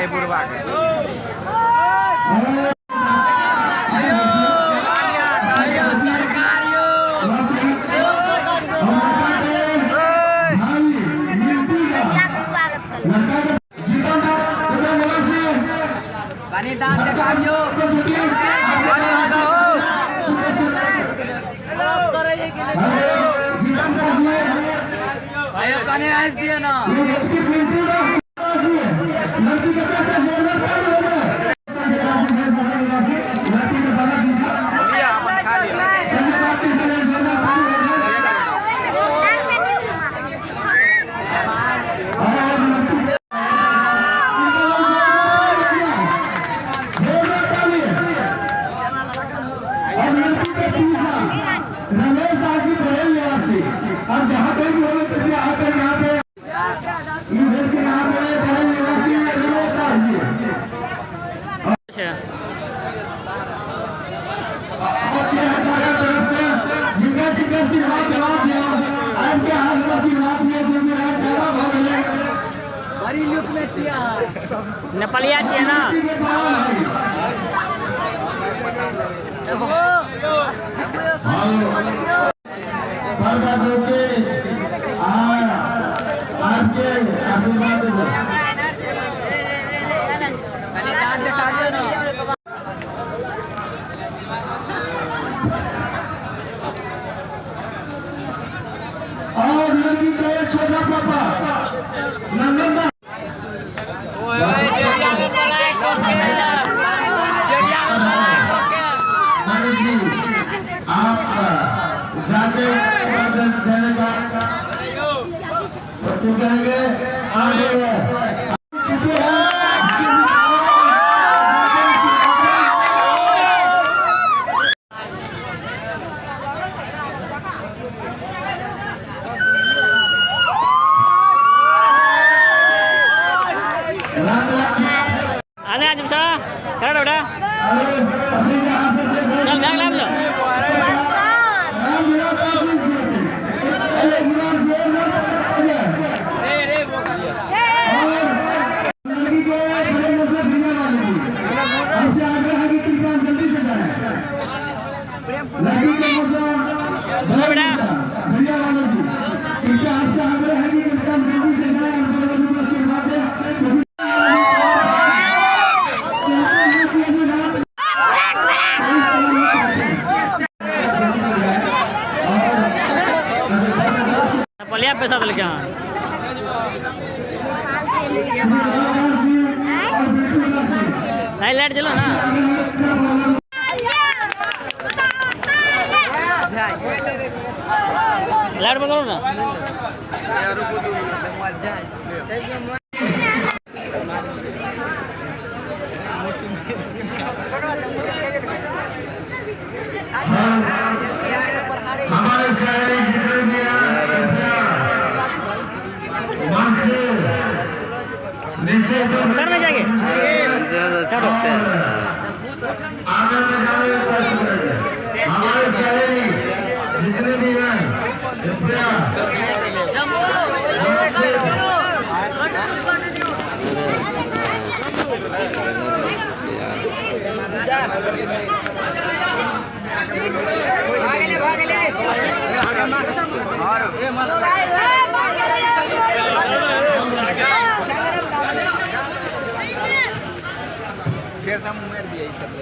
है बुढ़वा के। नेपालिया छियै ना। आपके आशीर्वाद और लड़की के छोटा पापा नंदन। आप जाके देने का बच्चे कहेंगे आगे आने आज सा खड़ा बेटा चल बैग ला लो। पैसा दिल क्या नहीं लाइट जलो ना। लाइट बंद करो ना। हमारे शहर जितने भी नीचे सर में जाएंगे आगे में जाने हमारे शहरी जितने भी हैं कृपया फिर सब उमेर दिया सब।